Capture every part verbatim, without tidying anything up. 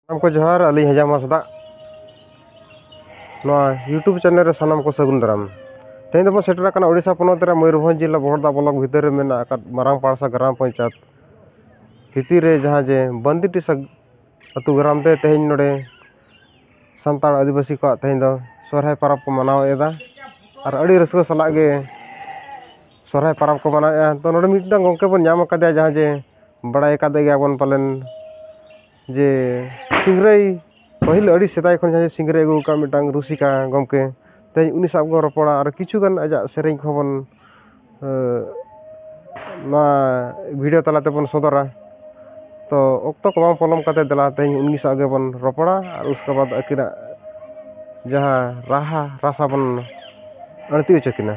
ᱥᱟᱱᱟᱢ ᱠᱚ ᱡᱚᱦᱟᱨ, ᱟᱹᱞᱤᱧ ᱦᱮᱡᱟᱢ ᱦᱟᱸᱥᱫᱟ᱾ ᱱᱚᱣᱟ YouTube ᱪᱮᱱᱮᱞ ᱨᱮ ᱥᱟᱱᱟᱢ ᱠᱚ ᱥᱟᱹᱜᱩᱱ ᱫᱟᱨᱟᱢ᱾ ᱛᱮᱦᱮᱧ ᱫᱚᱵᱚᱱ ᱥᱮᱴᱮᱨ ᱟᱠᱟᱱᱟ ᱳᱰᱤᱥᱟ ᱯᱚᱱᱚᱛ ᱨᱮ ᱢᱚᱭᱩᱨᱵᱷᱚᱸᱡᱽ ᱡᱤᱞᱟ ᱵᱚᱦᱚᱲᱫᱟ ᱵᱞᱚᱠ ᱵᱷᱤᱛᱟᱹᱨ ᱨᱮ ᱢᱮᱱᱟᱜ ᱟᱠᱟᱫ ᱢᱟᱨᱟᱝ ᱯᱟᱲᱥᱟ ᱜᱨᱟᱢ ᱯᱚᱧᱪᱟᱭᱮᱛ ᱵᱷᱤᱛᱤᱨ ᱨᱮ, ᱡᱟᱦᱟᱸ ᱡᱮ ᱵᱟᱱᱫᱤᱴᱤ ᱥᱟ-, ᱟᱹᱛᱩ ᱜᱨᱟᱢ ᱛᱮ ᱛᱮᱦᱮᱧ ᱱᱚᱰᱮ ᱥᱟᱱᱛᱟᱲ ᱟᱹᱫᱤᱵᱟᱹᱥᱤ ᱠᱚᱣᱟᱜ ᱛᱮᱦᱮᱧ ᱫᱚ ᱥᱚᱨᱦᱟᱭ ᱯᱚᱨᱚᱵᱽ ᱠᱚ ᱢᱟᱱᱟᱣ ᱮᱫᱟ᱾ ᱟᱨ ᱟᱹᱰᱤ ᱨᱟᱹᱥᱠᱟᱹ ᱥᱟᱞᱟᱜ ᱜᱮ ᱥᱚᱨᱦᱟᱭ ᱯᱚᱨᱚᱵᱽ ᱠᱚ ᱢᱟᱱᱟᱣᱮᱫᱼᱟ᱾ ᱛᱚ, ᱱᱚᱰᱮ ᱢᱤᱫᱴᱟᱝ ᱜᱚᱢᱠᱮ ᱵᱚᱱ ᱧᱟᱢ ᱟᱠᱟᱫᱮᱭᱟ, ᱡᱟᱦᱟᱸ ᱡᱮ ᱵᱟᱲᱟᱭ ᱟᱠᱟᱫ ᱜᱮᱭᱟᱵᱚᱱ ᱯᱟᱞᱮᱱ ᱡᱮ ᱥᱤᱝᱨᱟᱹᱭ, ᱯᱟᱹᱦᱤᱞ ᱟᱹᱰᱤ ᱥᱮᱫᱟᱭ ᱠᱷᱚᱱ ᱡᱟᱦᱟᱸ ᱡᱮ ᱥᱤᱝᱨᱟᱹᱭ ᱟᱹᱜᱩ ᱟᱠᱟᱫ ᱢᱤᱫᱴᱟᱝ ᱨᱩᱥᱤᱠᱟ ᱜᱚᱢᱠᱮ᱾ ᱛᱮᱦᱮᱧ ᱩᱱᱤ ᱥᱟᱶ ᱵᱚᱱ ᱨᱚᱯᱚᱲᱟ ᱟᱨ ᱠᱤᱪᱷᱩ ᱜᱟᱱ ᱟᱡᱟᱜ ᱥᱮᱨᱮᱧ ᱠᱚᱦᱚᱸ ᱵᱚᱱ, ᱮ, ᱱᱚᱣᱟ ᱵᱷᱤᱰᱤᱭᱳ ᱛᱟᱞᱟ ᱛᱮᱵᱚᱱ ᱥᱚᱫᱚᱨᱟ᱾ ᱛᱚ, ᱚᱠᱛᱚ ᱠᱚ ᱵᱟᱝ ᱯᱚᱞᱚᱢ ᱠᱟᱛᱮ ᱫᱮᱞᱟ ᱛᱮᱦᱮᱧ ᱩᱱᱤ ᱥᱟᱶ ᱜᱮᱵᱚᱱ ᱨᱚᱯᱚᱲᱟ ᱟᱨ ᱩᱥᱠᱮ ᱵᱟᱫᱽ ᱟᱹᱠᱤᱱᱟᱜ ᱡᱟᱦᱟᱸ ᱨᱟᱦᱟ ᱨᱟᱥᱟ ᱵᱚᱱ ᱟᱹᱲᱛᱤ ᱦᱚᱪᱚ ᱠᱤᱱᱟ᱾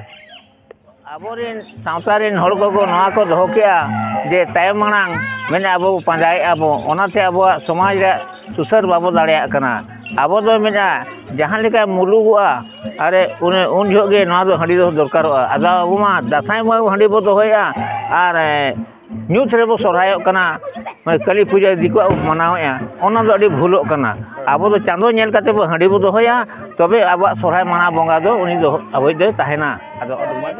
ᱟᱵᱚᱨᱮᱱ ᱥᱟᱶᱛᱟ ᱨᱮᱱ ᱦᱚᱲ ᱠᱚᱠᱚ ᱱᱚᱣᱟ ᱠᱚ ᱫᱚᱦᱚ ᱠᱮᱜᱼᱟ ᱡᱮ ᱛᱟᱭᱚᱢ ᱢᱟᱲᱟᱝ ᱢᱮᱱᱮᱫ ᱟᱵᱚ ᱯᱟᱸᱡᱟᱭᱮᱫᱼᱟ ᱵᱚ, ᱚᱱᱟᱛᱮ ᱟᱵᱚᱣᱟᱜ ᱥᱚᱢᱟᱡᱽ ᱨᱮᱭᱟᱜ ᱥᱩᱥᱟᱹᱨ ᱵᱟᱵᱚ ᱫᱟᱲᱮᱭᱟᱜ ᱠᱟᱱᱟ᱾ ᱟᱵᱚ ᱫᱚ ᱢᱮᱱᱟ ᱡᱟᱦᱟᱸ ᱞᱮᱠᱟ ᱢᱩᱞᱩᱜᱚᱜᱼᱟ, ᱟᱨᱮ ᱩᱱ, ᱩᱱ ᱡᱚᱦᱚᱜ ᱜᱮ ᱱᱚᱣᱟ ᱫᱚ ᱦᱟᱺᱰᱤ ᱫᱚ ᱫᱚᱨᱠᱟᱨᱚᱜᱼᱟ᱾ ᱟᱫᱚ ᱟᱵᱚ ᱢᱟ ᱫᱟᱸᱥᱟᱭ ᱵᱚᱸᱜᱟ ᱦᱟᱺᱰᱤ ᱵᱚ ᱫᱚᱦᱚᱭᱮᱫᱼᱟ, ᱟᱨ, ᱮ, ᱧᱩᱛ ᱨᱮᱵᱚ ᱥᱚᱨᱦᱟᱭᱚᱜ ᱠᱟᱱᱟ, ᱢᱟᱱᱮ ᱠᱟᱹᱞᱤ ᱯᱩᱡᱟᱹ ᱫᱤᱠᱩᱣᱟᱜ ᱵᱚ ᱢᱟᱱᱟᱣᱮᱫᱼᱟ, ᱚᱱᱟ ᱫᱚ ᱟᱹᱰᱤ ᱵᱷᱩᱞᱚᱜ ᱠᱟᱱᱟ᱾ ᱟᱵᱚ ᱫᱚ ᱪᱟᱸᱫᱚ ᱧᱮᱞ ᱠᱟᱛᱮ ᱵᱚ ᱦᱟᱺᱰᱤ ᱵᱚ ᱫᱚᱦᱚᱭᱟ, ᱛᱚᱵᱮ ᱟᱵᱚᱣᱟᱜ ᱥᱚᱨᱦᱟᱭ ᱢᱟᱱᱟᱣ ᱵᱚᱸᱜᱟ ᱫᱚ ᱩᱱᱤ ᱫᱚ ᱟᱵᱚᱭᱤᱡ ᱫᱚᱭ ᱛᱟᱦᱮᱱᱟ᱾ ᱟᱫᱚ ᱟᱹᱰᱤ ᱢᱚᱡᱽ᱾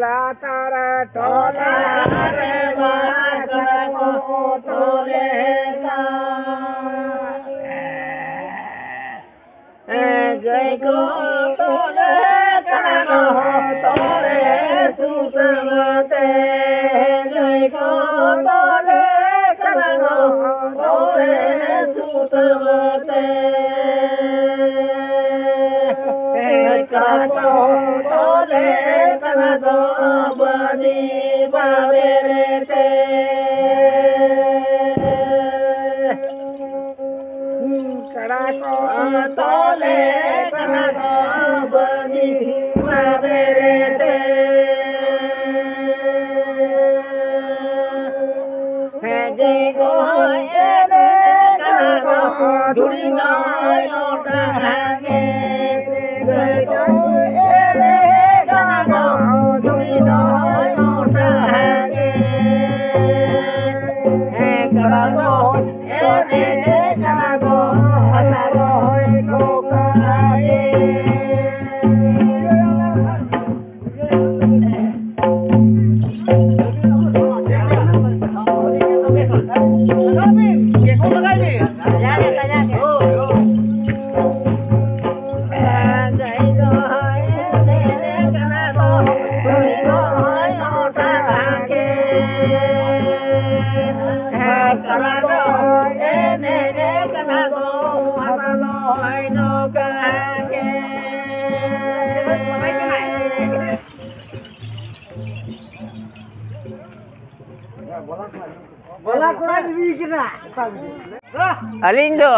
ᱞᱟᱛᱟᱨ ᱴᱚᱞᱟ ᱨᱮ ᱢᱟ ᱠᱟᱲᱟ ᱠᱚ ᱛᱚᱞᱮ ᱠᱟᱱ᱾ ᱜᱟᱹᱭ ᱠᱚ ᱛᱚᱞᱮ ᱠᱟᱱᱟ ᱠᱚ ᱛᱚᱞᱮ ᱥᱩᱛᱟᱹᱢ ᱛᱮ᱾ ᱜᱟᱹᱭ ᱠᱚ ᱛᱚᱞᱮ ᱠᱟᱱᱟ ᱠᱚ ᱛᱚᱞᱮ ᱥᱩᱛᱟᱹᱢ ᱛᱮ᱾ ᱠᱟᱲᱟ ᱠᱚ ᱛᱚᱞᱮ ᱠᱟᱱᱟ ᱠᱚ ᱵᱟᱹᱫᱤ ᱵᱟᱵᱮᱨ ᱛᱮ᱾ ᱠᱟᱲᱟ ᱠᱚ ᱛᱚᱞᱮ ᱠᱟᱱᱟ ᱠᱚ ᱵᱟᱹᱫᱤ ᱵᱟᱵᱮᱨ ᱛᱮ᱾ ᱜᱟᱹᱭ ᱫᱚᱭ ᱮᱱᱮᱡ ᱠᱟᱱᱟ ᱫᱚ, ᱫᱷᱩᱲᱤ ᱫᱚᱭ ᱚᱴᱟᱝ ᱠᱮᱫ᱾ ᱜᱟᱹᱭ ᱫᱚᱭ ᱮᱱᱮᱡ ᱠᱟᱱᱟ ᱫᱚ, ᱫᱷᱩᱲᱤ ᱫᱚᱭ ᱚᱴᱟᱝ ᱠᱮᱫ᱾ ᱠᱟᱲᱟ ᱫᱚᱭ ᱮᱱᱮᱡ ᱠᱟᱱᱟ ᱫᱚ, ᱦᱟᱥᱟ ᱫᱚᱭ ᱴᱷᱚᱠᱟᱣ ᱠᱮᱫ᱾ ᱵᱟᱞᱟ ᱠᱚᱲᱟ ᱜᱤᱫᱤ ᱠᱟᱱᱟ᱾ ᱟᱹᱞᱤᱧ ᱫᱚ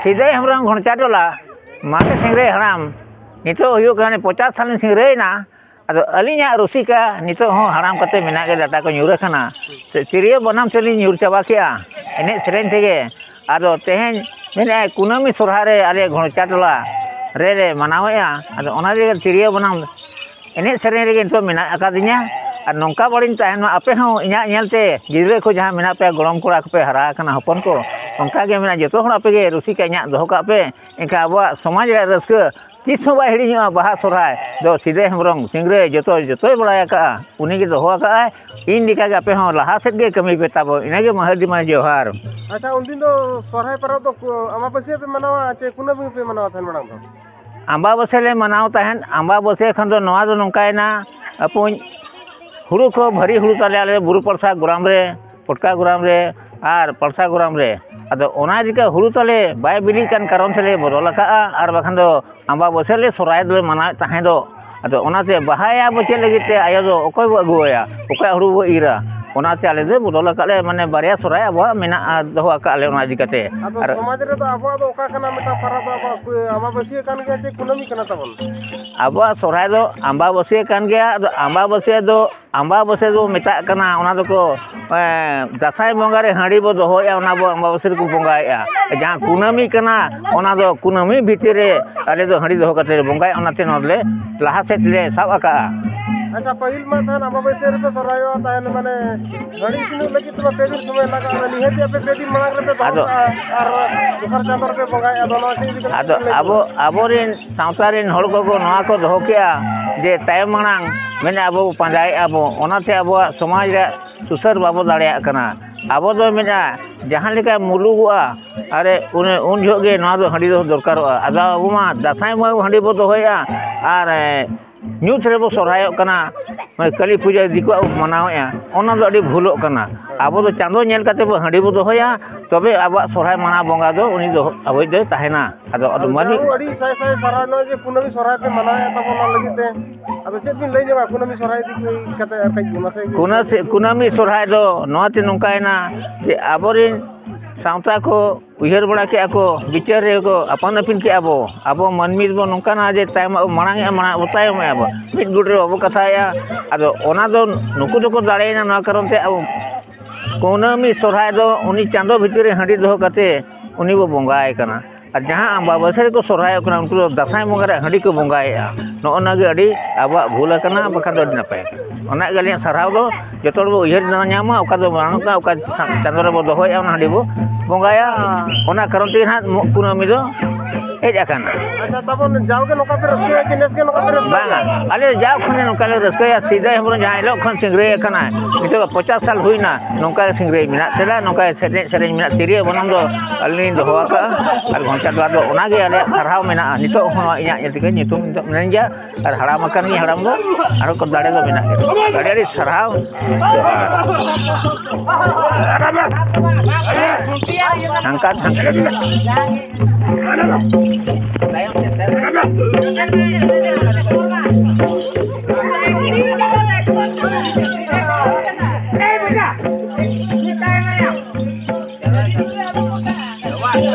ᱥᱤᱫᱟᱹᱭ ᱦᱮᱢᱵᱨᱚᱢ, ᱜᱷᱚᱱᱪᱟ ᱴᱚᱞᱟ, ᱢᱟᱨᱮ ᱥᱤᱝᱨᱟᱹᱭ ᱦᱟᱲᱟᱢ᱾ ᱱᱤᱛᱚᱜ ᱦᱩᱭᱩᱜ ᱠᱟᱱᱟ ᱯᱚᱪᱟᱥ ᱥᱟᱞ ᱞᱤᱧ ᱥᱤᱝᱨᱟᱹᱭᱮᱱᱟ᱾ ᱟᱫᱚ ᱟᱹᱞᱤᱧᱟᱜ ᱨᱩᱥᱤᱠᱟ ᱱᱤᱛᱚᱜ ᱦᱚᱸ ᱦᱟᱲᱟᱢ ᱠᱟᱛᱮ ᱢᱮᱱᱟᱜ ᱜᱮ, ᱰᱟᱴᱟ ᱠᱚ ᱧᱩᱨ ᱟᱠᱟᱱᱟ᱾ ᱛᱤᱨᱭᱳ ᱵᱟᱱᱟᱢ ᱛᱮᱞᱤᱧ ᱧᱩᱨ ᱪᱟᱵᱟ ᱠᱮᱜᱼᱟ ᱮᱱᱮᱡ ᱥᱮᱨᱮᱧ ᱛᱮᱜᱮ᱾ ᱟᱫᱚ ᱛᱮᱦᱮᱧ ᱢᱮᱱᱮᱫᱼᱟᱭ ᱠᱩᱱᱟᱹᱢᱤ ᱥᱚᱨᱦᱟᱭ ᱨᱮ ᱟᱞᱮ ᱜᱷᱚᱱᱪᱟ ᱴᱚᱞᱟ ᱨᱮᱞᱮ ᱢᱟᱱᱟᱣᱮᱫᱼᱟ᱾ ᱟᱫᱚ ᱚᱱᱟ ᱛᱮᱜᱮ ᱛᱤᱨᱭᱳ ᱵᱟᱱᱟᱢ ᱮᱱᱮᱡ ᱥᱮᱨᱮᱧ ᱨᱮᱜᱮ ᱱᱤᱛᱚᱜ ᱢᱮᱱᱟᱜ ᱟᱠᱟᱫᱤᱧᱟ᱾ ᱟᱨ ᱱᱚᱝᱠᱟ ᱵᱟᱹᱲᱤᱧ ᱛᱟᱦᱮᱱ ᱢᱟ, ᱟᱯᱮ ᱦᱚᱸ ᱤᱧᱟᱹᱜ ᱧᱮᱞᱛᱮ ᱜᱤᱫᱽᱨᱟᱹ ᱠᱚ ᱡᱟᱦᱟᱸ ᱢᱮᱱᱟᱜ ᱯᱮᱭᱟ, ᱜᱚᱲᱚᱢ ᱠᱚᱲᱟ ᱠᱚᱯᱮ ᱦᱟᱨᱟ ᱟᱠᱟᱱᱟ, ᱦᱚᱯᱚᱱ ᱠᱚ, ᱚᱱᱠᱟ ᱜᱮ ᱢᱮᱱᱟᱜᱼᱟ᱾ ᱡᱚᱛᱚ ᱦᱚᱲ ᱟᱯᱮ ᱜᱮ ᱨᱩᱥᱤᱠᱟ ᱤᱧᱟᱹᱜ ᱫᱚᱦᱚ ᱠᱟᱜ ᱯᱮ, ᱮᱱᱠᱷᱟᱱ ᱟᱵᱚᱣᱟᱜ ᱥᱚᱢᱟᱡᱽ ᱨᱮᱭᱟᱜ ᱨᱟᱹᱥᱠᱟᱹ ᱛᱤᱥ ᱦᱚᱸ ᱵᱟᱭ ᱦᱤᱲᱤᱧᱚᱜᱼᱟ᱾ ᱵᱟᱦᱟ ᱥᱚᱨᱦᱟᱭ ᱫᱚ ᱥᱤᱫᱟᱹᱭ ᱦᱮᱢᱵᱨᱚᱢ ᱥᱤᱝᱨᱟᱹᱭ ᱡᱚᱛᱚ, ᱡᱚᱛᱚᱭ ᱵᱟᱲᱟᱭ ᱟᱠᱟᱫᱼᱟ, ᱩᱱᱤ ᱜᱮ ᱫᱚᱦᱚ ᱟᱠᱟᱫᱼᱟᱭ᱾ ᱤᱧ ᱞᱮᱠᱟ ᱜᱮ ᱟᱯᱮ ᱦᱚᱸ ᱞᱟᱦᱟ ᱥᱮᱫ ᱜᱮ ᱠᱟᱹᱢᱤ ᱯᱮ ᱛᱟᱵᱚ᱾ ᱤᱱᱟᱹ ᱜᱮ ᱢᱟᱹᱦᱟᱹᱫᱤ ᱢᱟ ᱡᱚᱦᱟᱨ᱾ ᱟᱪᱪᱷᱟ, ᱩᱱᱫᱤᱱ ᱫᱚ ᱥᱚᱨᱦᱟᱭ ᱯᱚᱨᱚᱵᱽ ᱫᱚ ᱠᱩ-, ᱟᱢᱵᱟᱵᱟᱹᱥᱭᱟᱹ ᱯᱮ ᱢᱟᱱᱟᱣᱟ ᱪᱮ ᱠᱩᱱᱟᱹᱢᱤ ᱯᱮ ᱢᱟᱱᱟᱣᱟ ᱛᱟᱦᱮᱱ ᱢᱟᱲᱟᱝ ᱫᱚ? ᱟᱢᱵᱟᱵᱟᱹᱥᱭᱟᱹ ᱞᱮ ᱢᱟᱱᱟᱣ ᱛᱟᱦᱮᱸᱫ᱾ ᱟᱢᱵᱟᱵᱟᱹᱥᱭᱟᱹ ᱠᱷᱚᱱ ᱫᱚ ᱱᱚᱣᱟ ᱫᱚ ᱱᱚᱝᱠᱟᱭᱮᱱᱟ, ᱟᱯᱚᱧ ᱦᱩᱲᱩ ᱠᱚ ᱵᱷᱟᱹᱨᱤ ᱦᱩᱲᱩ ᱛᱟᱞᱮ ᱟᱞᱮ ᱵᱩᱨᱩ ᱯᱟᱲᱥᱟ ᱜᱚᱨᱟᱢ ᱨᱮ, ᱯᱚᱴᱠᱟ ᱜᱚᱨᱟᱢ ᱨᱮ ᱟᱨ ᱯᱟᱲᱥᱟ ᱜᱚᱨᱟᱢ ᱨᱮ᱾ ᱟᱫᱚ ᱚᱱᱟ ᱪᱤᱠᱟᱹ ᱦᱩᱲᱩ ᱛᱟᱞᱮ ᱵᱟᱭ ᱵᱤᱞᱤᱜ ᱠᱟᱱ ᱠᱟᱨᱚᱱ ᱛᱮᱞᱮ ᱵᱚᱫᱚᱞ ᱟᱠᱟᱫᱼᱟ, ᱟᱨ ᱵᱟᱠᱷᱟᱱ ᱫᱚ ᱟᱢᱵᱟᱵᱟᱹᱥᱭᱟᱹ ᱞᱮ ᱥᱚᱨᱦᱟᱭ ᱫᱚᱞᱮ ᱢᱟᱱᱟᱣᱮᱫ ᱛᱟᱦᱮᱸ ᱫᱚ᱾ ᱟᱫᱚ ᱚᱱᱟᱛᱮ ᱵᱟᱦᱟᱭᱟ ᱵᱚ ᱪᱮᱫ ᱞᱟᱹᱜᱤᱫ ᱛᱮ ᱟᱭᱳ ᱫᱚ ᱚᱠᱚᱭ ᱵᱚ ᱟᱹᱜᱩᱣᱟᱭᱟ, ᱚᱠᱚᱭᱟᱜ ᱦᱩᱲᱩ ᱵᱚ ᱤᱨᱟ? ᱚᱱᱟᱛᱮ ᱟᱞᱮ ᱫᱚ ᱵᱚᱫᱚᱞ ᱟᱠᱟᱫ ᱞᱮ, ᱢᱟᱱᱮ ᱵᱟᱨᱭᱟ ᱥᱚᱨᱦᱟᱭ ᱟᱵᱚᱣᱟᱜ ᱢᱮᱱᱟᱜᱼᱟ, ᱫᱚᱦᱚ ᱟᱠᱟᱫ ᱞᱮ ᱚᱱᱟ ᱤᱫᱤ ᱠᱟᱛᱮ᱾ ᱟᱫᱚ ᱟᱨ ᱥᱚᱢᱟᱡᱽ ᱨᱮᱫᱚ ᱟᱵᱚᱣᱟᱜ ᱫᱚ ᱚᱠᱟ ᱠᱟᱱᱟ ᱢᱤᱫᱴᱟᱝ ᱯᱚᱨᱚᱵᱽ ᱫᱚ? ᱟᱵᱚᱣᱟᱜ ᱠᱩ-, ᱟᱢᱵᱟᱵᱟᱹᱥᱭᱟᱹ ᱠᱟᱱ ᱜᱮᱭᱟ ᱪᱮ ᱠᱩᱱᱟᱹᱢᱤ ᱠᱟᱱᱟ ᱛᱟᱵᱚᱱ? ᱟᱵᱚᱣᱟᱜ ᱥᱚᱨᱦᱟᱭ ᱫᱚ ᱟᱢᱵᱟᱵᱟᱹᱥᱭᱟᱹ ᱠᱟᱱ ᱜᱮᱭᱟ᱾ ᱟᱫᱚ ᱟᱢᱵᱟᱵᱟᱹᱥᱭᱟᱹ ᱫᱚ ᱟᱢᱵᱟᱵᱟᱹᱥᱭᱟᱹ ᱫᱚ ᱢᱮᱛᱟᱜ ᱠᱟᱱᱟ, ᱚᱱᱟ ᱫᱚᱠᱚ, ᱮᱸ, ᱫᱟᱸᱥᱟᱭ ᱵᱚᱸᱜᱟ ᱨᱮ ᱦᱟᱺᱰᱤ ᱵᱚ ᱫᱚᱦᱚᱭᱮᱫᱼᱟ, ᱚᱱᱟ ᱵᱚ ᱟᱢᱵᱟᱵᱟᱹᱥᱭᱟᱹ ᱨᱮᱠᱚ ᱵᱚᱸᱜᱟᱭᱮᱫᱼᱟ᱾ ᱡᱟᱦᱟᱸ ᱠᱩᱱᱟᱹᱢᱤ ᱠᱟᱱᱟ, ᱚᱱᱟ ᱫᱚ ᱠᱩᱱᱟᱹᱢᱤ ᱵᱷᱤᱛᱤᱨ ᱨᱮ ᱟᱞᱮ ᱫᱚ ᱦᱟᱺᱰᱤ ᱫᱚᱦᱚ ᱠᱟᱛᱮ ᱞᱮ ᱵᱚᱸᱜᱟᱭᱟ, ᱚᱱᱟᱛᱮ ᱱᱚᱣᱟ ᱫᱚᱞᱮ ᱞᱟᱦᱟ ᱥᱮᱫ ᱞᱮ ᱥᱟᱵ ᱟᱠᱟᱜᱼᱟ᱾ ᱟᱪᱪᱷᱟ, ᱯᱟᱹᱦᱤᱞ ᱢᱟ ᱛᱟᱦᱮᱱ ᱟᱢᱵᱟᱵᱟᱹᱥᱭᱟᱹ ᱨᱮᱯᱮ ᱥᱚᱨᱦᱟᱭᱚᱜᱼᱟ, ᱛᱟᱦᱮᱱ ᱢᱟᱱᱮ ᱦᱟᱺᱰᱤ ᱤᱥᱤᱱᱚᱜ ᱞᱟᱹᱜᱤᱫ ᱛᱮᱢᱟ ᱯᱮ ᱫᱤᱱ ᱥᱚᱢᱚᱭ ᱞᱟᱜᱟᱜᱼᱟ, ᱱᱤᱦᱟᱹᱛ ᱜᱮ ᱟᱯᱮ ᱯᱮ ᱫᱤᱱ ᱢᱟᱲᱟᱝ ᱨᱮᱯᱮ ᱫᱚᱦᱚ ᱟᱫᱚ ᱠᱟᱜᱼᱟ ᱟᱨ ᱫᱚᱥᱟᱨ ᱪᱟᱸᱫᱚ ᱨᱮᱯᱮ ᱵᱚᱸᱜᱟᱭᱮᱫᱼᱟ, ᱟᱫᱚ ᱱᱚᱣᱟ ᱪᱮᱫ ᱤᱫᱤ ᱠᱟᱛᱮ ᱟᱫᱚ ᱵᱤᱱ ᱞᱟᱹᱭ ᱟᱵᱚ, ᱧᱚᱜᱟ? ᱟᱵᱚᱨᱮᱱ ᱥᱟᱶᱛᱟ ᱨᱮᱱ ᱦᱚᱲ ᱠᱚᱠᱚ ᱱᱚᱣᱟ ᱠᱚ ᱫᱚᱦᱚ ᱠᱮᱜᱼᱟ ᱡᱮ ᱛᱟᱭᱚᱢ ᱢᱟᱲᱟᱝ ᱢᱮᱱᱮ ᱟᱵᱚ ᱯᱟᱸᱡᱟᱭᱮᱫᱼᱟ ᱵᱚ, ᱚᱱᱟᱛᱮ ᱟᱵᱚᱣᱟᱜ ᱥᱚᱢᱟᱡᱽ ᱨᱮᱭᱟᱜ ᱥᱩᱥᱟᱹᱨ ᱵᱟᱵᱚ ᱫᱟᱲᱮᱭᱟᱜ ᱠᱟᱱᱟ᱾ ᱟᱵᱚ ᱫᱚ ᱢᱮᱱᱟ ᱡᱟᱦᱟᱸ ᱞᱮᱠᱟ ᱢᱩᱞᱩᱜᱚᱜᱼᱟ, ᱟᱨᱮ ᱩᱱ, ᱩᱱ ᱡᱚᱦᱚᱜ ᱜᱮ ᱱᱚᱣᱟ ᱫᱚ ᱦᱟᱺᱰᱤ ᱫᱚ ᱫᱚᱨᱠᱟᱨᱚᱜᱼᱟ᱾ ᱟᱫᱚ ᱟᱵᱚ ᱢᱟ ᱫᱟᱸᱥᱟᱭ ᱵᱚᱸᱜᱟ ᱦᱟᱺᱰᱤ ᱵᱚ ᱫᱚᱦᱚᱭᱮᱫᱼᱟ ᱟᱨ, ᱮ, ᱧᱩᱛ ᱨᱮᱵᱚ ᱥᱚᱨᱦᱟᱭᱚᱜ ᱠᱟᱱᱟ, ᱠᱟᱹᱞᱤ ᱯᱩᱡᱟᱹ ᱫᱤᱠᱩᱣᱟᱜ ᱵᱚ ᱢᱟᱱᱟᱣᱮᱫᱼᱟ, ᱚᱱᱟ ᱫᱚ ᱟᱹᱰᱤ ᱵᱷᱩᱞᱚᱜ ᱠᱟᱱᱟ᱾ ᱟᱵᱚ ᱫᱚ ᱪᱟᱸᱫᱚ ᱧᱮᱞ ᱠᱟᱛᱮ ᱵᱚ ᱦᱟᱺᱰᱤ ᱵᱚ ᱫᱚᱦᱚᱭᱟ, ᱛᱚᱵᱮ ᱟᱵᱚᱣᱟᱜ ᱥᱚᱨᱦᱟᱭ ᱢᱟᱱᱟᱣ ᱵᱚᱸᱜᱟ ᱫᱚ ᱩᱱᱤ ᱫᱚ ᱟᱵᱚᱭᱤᱡ ᱫᱚᱭ ᱛᱟᱦᱮᱱᱟ᱾ ᱟᱫᱚ, ᱟᱫᱚ ᱟᱨ ᱢᱟᱹᱱᱢᱤ ᱡᱟᱦᱟᱸ ᱟᱹᱰᱤ ᱥᱟᱭ ᱥᱟᱭ ᱥᱟᱨᱦᱟᱣ ᱱᱚᱜᱼᱚᱭ ᱡᱮ ᱠᱩᱱᱟᱹᱢᱤ ᱥᱚᱨᱦᱟᱭ ᱯᱮ ᱢᱟᱱᱟᱣᱮᱫ ᱛᱟᱵᱚᱱᱟ, ᱚᱱᱟ ᱞᱟᱹᱜᱤᱫ ᱛᱮ ᱟᱫᱚ ᱪᱮᱫ ᱵᱤᱱ ᱞᱟᱹᱭ ᱧᱚᱜᱟ ᱠᱩᱱᱟᱹᱢᱤ ᱥᱚᱨᱦᱟᱭ ᱤᱫᱤ ᱠᱟᱛᱮ ᱟᱨ ᱠᱟᱹᱡ ᱢᱟᱥᱮ? ᱠᱩᱱᱟᱹ-, ᱠᱩᱱᱟᱹᱢᱤ ᱥᱚᱨᱦᱟᱭ ᱫᱚ ᱱᱚᱣᱟᱛᱮ ᱱᱚᱝᱠᱟᱭᱮᱱᱟ ᱡᱮ ᱟᱵᱚᱨᱮᱱ ᱥᱟᱶᱛᱟ ᱠᱚ ᱩᱭᱦᱟᱹᱨ ᱵᱟᱲᱟ ᱠᱮᱜᱼᱟ ᱠᱚ, ᱵᱤᱪᱟᱹᱨ ᱨᱮᱠᱚ ᱟᱯᱟᱱ ᱟᱹᱯᱤᱱ ᱠᱮᱜᱼᱟ ᱵᱚ᱾ ᱟᱵᱚ ᱢᱟᱹᱱᱢᱤ ᱫᱚᱵᱚ ᱱᱚᱝᱠᱟᱱᱟ ᱡᱮ ᱛᱟᱭᱚᱢᱟᱜ ᱵᱚ ᱢᱟᱲᱟᱝᱮᱜᱼᱟ, ᱢᱟᱲᱟᱝ ᱵᱚ ᱛᱟᱭᱚᱢᱮᱜᱼᱟ ᱵᱚ᱾ ᱢᱤᱫ ᱜᱩᱴ ᱨᱮ ᱵᱟᱵᱚ ᱠᱟᱛᱷᱟᱭᱮᱜᱼᱟ᱾ ᱟᱫᱚ ᱚᱱᱟ ᱫᱚ ᱱᱩᱠᱩ ᱫᱚᱠᱚ ᱫᱟᱲᱮᱭᱮᱱᱟ, ᱱᱚᱣᱟ ᱠᱟᱨᱚᱱ ᱛᱮ ᱟᱵᱚ ᱠᱩᱱᱟᱹᱢᱤ ᱥᱚᱨᱦᱟᱭ ᱫᱚ ᱩᱱᱤ ᱪᱟᱸᱫᱚ ᱵᱷᱤᱛᱤᱨ ᱨᱮ ᱦᱟᱺᱰᱤ ᱫᱚᱦᱚ ᱠᱟᱛᱮ ᱩᱱᱤ ᱵᱚ ᱵᱚᱸᱜᱟᱭ ᱠᱟᱱᱟ᱾ ᱟᱨ ᱡᱟᱦᱟᱸ ᱟᱢᱵᱟᱵᱟᱹᱥᱭᱟᱹ ᱨᱮᱠᱚ ᱥᱚᱨᱦᱟᱭᱚᱜ ᱠᱟᱱᱟ, ᱩᱱᱠᱩ ᱫᱚ ᱫᱟᱸᱥᱟᱭ ᱵᱚᱸᱜᱟ ᱨᱮ ᱦᱟᱺᱰᱤ ᱠᱚ ᱵᱚᱸᱜᱟᱭᱮᱜᱼᱟ᱾ ᱱᱚᱜᱼᱚ ᱱᱚᱣᱟ ᱜᱮ ᱟᱹᱰᱤ ᱟᱵᱚᱣᱟᱜ ᱵᱷᱩᱞ ᱟᱠᱟᱱᱟ, ᱵᱟᱠᱷᱟᱱ ᱫᱚ ᱟᱹᱰᱤ ᱱᱟᱯᱟᱭ ᱠᱟᱱᱟ᱾ ᱚᱱᱟ ᱜᱮ ᱟᱹᱞᱤᱧᱟᱜ ᱥᱟᱨᱦᱟᱣ ᱫᱚ, ᱡᱚᱛᱚ ᱦᱚᱲ ᱵᱚ ᱩᱭᱦᱟᱹᱨ ᱧᱟᱢᱟ, ᱚᱠᱟ ᱫᱚ ᱵᱟᱹᱱᱩᱜᱼᱟ, ᱚᱠᱟ ᱪᱟᱸᱫᱚ ᱨᱮᱵᱚ ᱫᱚᱦᱚᱭᱮᱜᱼᱟ, ᱚᱱᱟ ᱦᱟᱺᱰᱤ ᱵᱚ ᱵᱚᱸᱜᱟᱭᱟ᱾ ᱚᱱᱟ ᱠᱟᱨᱚᱱ ᱛᱮᱜᱮ ᱱᱟᱦᱟᱜ ᱠᱩᱱᱟᱹᱢᱤ ᱫᱚ ᱦᱮᱡ ᱟᱠᱟᱱᱟ᱾ ᱟᱪᱪᱷᱟ, ᱛᱟᱵᱚᱱ ᱡᱟᱣᱜᱮ ᱱᱚᱝᱠᱟ ᱯᱮ ᱨᱟᱹᱥᱠᱟᱹᱭᱟ ᱪᱮ ᱱᱮᱥ ᱜᱮ ᱱᱚᱝᱠᱟ ᱯᱮ ᱨᱟᱹᱥᱠᱟᱹᱭᱟ? ᱵᱟᱝᱟ, ᱟᱞᱮ ᱡᱟᱣ ᱠᱷᱚᱱ ᱱᱚᱝᱠᱟ ᱞᱮ ᱨᱟᱹᱥᱠᱟᱹᱭᱟ᱾ ᱥᱤᱫᱟᱹᱭ ᱦᱮᱢᱵᱨᱚᱢ ᱡᱟᱦᱟᱸ ᱦᱤᱞᱳᱜ ᱠᱷᱚᱱ ᱥᱤᱝᱨᱟᱹᱭ ᱟᱠᱟᱱᱟᱭ, ᱱᱤᱛᱚᱜ ᱫᱚ ᱯᱚᱪᱟᱥ ᱥᱟᱞ ᱦᱩᱭᱱᱟ, ᱱᱚᱝᱠᱟ ᱜᱮ ᱥᱤᱝᱨᱟᱹᱭ ᱢᱮᱱᱟᱜ ᱛᱟᱞᱮᱭᱟ, ᱱᱚᱝᱠᱟ ᱮᱱᱮᱡ ᱥᱮᱨᱮᱧ ᱢᱮᱱᱟᱜ, ᱛᱤᱨᱭᱳ ᱵᱟᱱᱟᱢ ᱫᱚ ᱟᱹᱞᱤᱧ ᱞᱤᱧ ᱫᱚᱦᱚ ᱟᱠᱟᱫᱼᱟ, ᱟᱨ ᱜᱷᱚᱱᱴᱟ ᱫᱚ ᱟᱫᱚ ᱚᱱᱟᱜᱮ ᱟᱞᱮᱭᱟᱜ ᱥᱟᱨᱦᱟᱣ ᱢᱮᱱᱟᱜᱼᱟ᱾ ᱱᱤᱛᱚᱜ ᱦᱚᱸ ᱤᱧᱟᱹᱜ ᱧᱩᱛᱩᱢ ᱫᱚ ᱢᱤᱱᱟᱹᱧ ᱜᱮᱭᱟ, ᱟᱨ ᱦᱟᱲᱟᱢ ᱟᱠᱟᱱ ᱜᱤᱧ ᱦᱟᱲᱟᱢ ᱫᱚ, ᱟᱨᱦᱚᱸ ᱠᱚ ᱫᱟᱲᱮ ᱫᱚ ᱢᱮᱱᱟᱜ ᱜᱮᱭᱟ᱾ ᱟᱹᱰᱤ ᱟᱹᱰᱤ ᱥᱟᱨᱦᱟᱣ᱾ ᱦᱟᱱᱠᱟ ᱦᱟᱱᱠᱟ᱾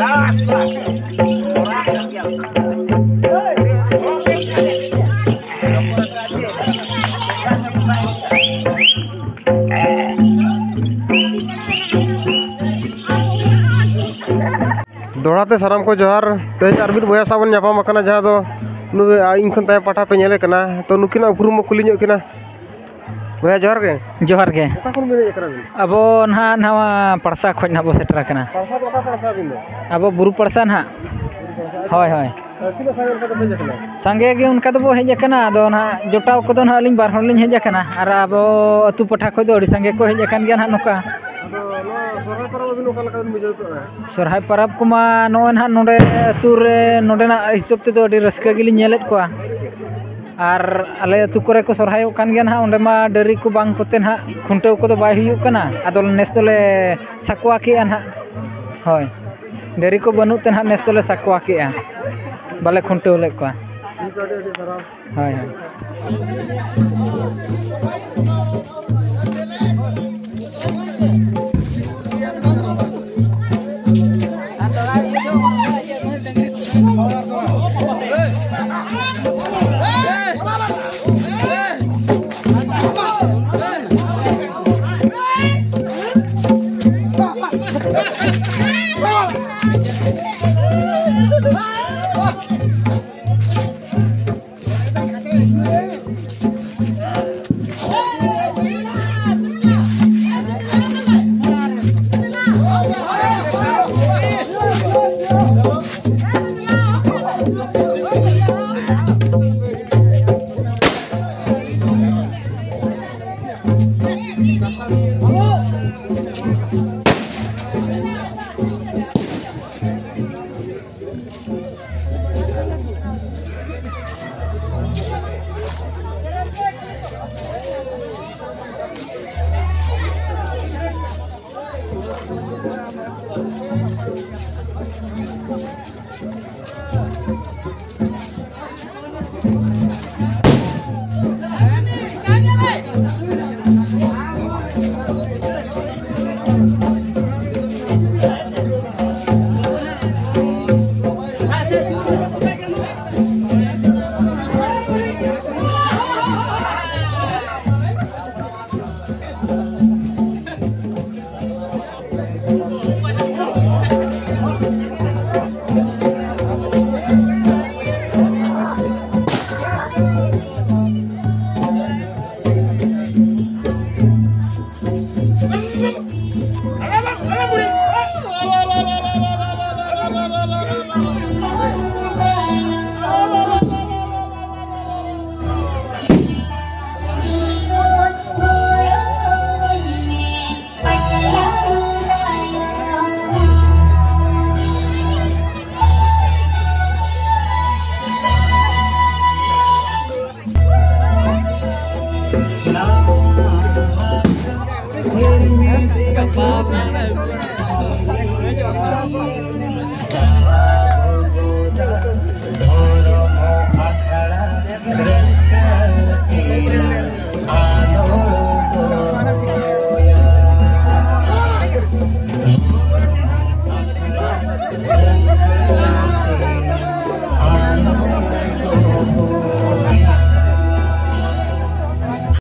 ᱫᱚᱦᱲᱟ ᱛᱮ ᱥᱟᱱᱟᱢ ᱠᱚ ᱡᱚᱦᱟᱨ᱾ ᱛᱮᱦᱮᱧ ᱟᱨ ᱢᱤᱫ ᱵᱚᱭᱦᱟ ᱥᱟᱶ ᱵᱚᱱ ᱧᱟᱯᱟᱢ ᱟᱠᱟᱱᱟ, ᱡᱟᱦᱟᱸ ᱫᱚ ᱱᱩᱭ, ᱟ, ᱤᱧ ᱠᱷᱚᱱ ᱛᱟᱭᱚᱢ ᱯᱟᱦᱴᱟ ᱯᱮ ᱧᱮᱞᱮ ᱠᱟᱱᱟ᱾ ᱛᱚ, ᱱᱩᱠᱤᱱᱟᱜ ᱩᱯᱨᱩᱢ ᱵᱚ ᱠᱩᱞᱤ ᱧᱚᱜ ᱠᱤᱱᱟ᱾ ᱵᱚᱭᱦᱟ, ᱡᱚᱦᱟᱨ ᱜᱮ᱾ ᱡᱚᱦᱟᱨ ᱜᱮ᱾ ᱚᱠᱟ ᱠᱷᱚᱱ ᱵᱤᱱ ᱦᱮᱡ ᱟᱠᱟᱱᱟ ᱵᱤᱱ? ᱟᱵᱚ ᱱᱟᱦᱟᱜ ᱱᱟᱣᱟ ᱯᱟᱲᱥᱟ ᱠᱷᱚᱱ ᱱᱟᱦᱟᱜ ᱵᱚ ᱥᱮᱴᱮᱨ ᱟᱠᱟᱱᱟ᱾ ᱯᱟᱲᱥᱟ ᱫᱚ ᱚᱠᱟ ᱯᱟᱲᱥᱟ ᱵᱤᱱ ᱫᱚ? ᱟᱵᱚ ᱵᱩᱨᱩ ᱯᱟᱲᱥᱟ ᱱᱟᱦᱟᱜ᱾ ᱵᱩᱨᱩ ᱯᱟᱲᱥᱟ, ᱟᱪᱪᱷᱟ᱾ ᱦᱳᱭ, ᱦᱳᱭ᱾ ᱟᱨ ᱛᱤᱱᱟᱹᱜ ᱥᱟᱸᱜᱮ ᱚᱱᱠᱟ ᱫᱚᱯᱮ ᱦᱮᱡ ᱟᱠᱟᱱᱟ? ᱥᱟᱸᱜᱮ ᱜᱮ ᱚᱱᱠᱟ ᱫᱚᱵᱚ ᱦᱮᱡ ᱟᱠᱟᱱᱟ, ᱟᱫᱚ ᱱᱟᱦᱟᱜ ᱡᱚᱴᱟᱣ ᱠᱚᱫᱚ ᱱᱟᱦᱟᱜ ᱟᱹᱞᱤᱧ ᱵᱟᱨ ᱦᱚᱲ ᱞᱤᱧ ᱦᱮᱡ ᱟᱠᱟᱱᱟ, ᱟᱨ ᱟᱵᱚ ᱟᱹᱛᱩ ᱯᱟᱦᱴᱟ ᱠᱷᱚᱱ ᱫᱚ ᱟᱹᱰᱤ ᱥᱟᱸᱜᱮ ᱠᱚ ᱦᱮᱡ ᱟᱠᱟᱱ ᱜᱮᱭᱟ ᱱᱟᱦᱟᱜ ᱱᱚᱝᱠᱟ᱾ ᱟᱫᱚ ᱱᱚᱣᱟ ᱥᱚᱦᱨᱟᱭ ᱯᱚᱨᱚᱵᱽ ᱟᱹᱵᱤᱱ ᱚᱠᱟ ᱞᱮᱠᱟ ᱵᱤᱱ ᱵᱩᱡᱷᱟᱹᱣ ᱠᱮᱫᱼᱟ? ᱥᱚᱦᱨᱟᱭ ᱯᱚᱨᱚᱵᱽ ᱠᱚᱢᱟ ᱱᱚᱜᱼᱚᱭ ᱱᱟᱦᱟᱜ ᱱᱚᱰᱮ ᱟᱹᱛᱩ ᱨᱮ ᱱᱚᱰᱮᱱᱟᱜ ᱦᱤᱥᱟᱹᱵ ᱛᱮᱫᱚ ᱟᱹᱰᱤ ᱨᱟᱹᱥᱠᱟᱹ ᱜᱮᱞᱤᱧ ᱧᱮᱞᱮᱫ ᱠᱚᱣᱟ᱾ ᱟᱨ ᱟᱞᱮ ᱟᱹᱛᱩ ᱠᱚᱨᱮ ᱠᱚ ᱥᱚᱦᱨᱟᱭᱚᱜ ᱠᱟᱱ ᱜᱮᱭᱟ ᱱᱟᱦᱟᱜ, ᱚᱸᱰᱮ ᱢᱟ ᱰᱟᱹᱝᱨᱤ ᱠᱚ ᱵᱟᱝ ᱠᱚᱛᱮ ᱱᱟᱦᱟᱜ ᱠᱷᱩᱱᱴᱟᱹᱣ ᱠᱚᱫᱚ ᱵᱟᱭ ᱦᱩᱭᱩᱜ ᱠᱟᱱᱟ᱾ ᱟᱫᱚ ᱱᱮᱥ ᱫᱚᱞᱮ ᱥᱟᱠᱣᱟ ᱠᱮᱜᱼᱟ ᱱᱟᱦᱟᱜ᱾ ᱦᱳᱭ, ᱰᱟᱹᱝᱨᱤ ᱠᱚ ᱵᱟᱹᱱᱩᱜ ᱛᱮ ᱱᱟᱦᱟᱜ ᱱᱮᱥ ᱫᱚᱞᱮ ᱥᱟᱠᱣᱟ ᱠᱮᱜᱼᱟ, ᱵᱟᱞᱮ ᱠᱷᱩᱱᱴᱟᱹᱣ ᱞᱮᱫ ᱠᱚᱣᱟ᱾ ᱦᱳᱭ, ᱦᱳᱭ᱾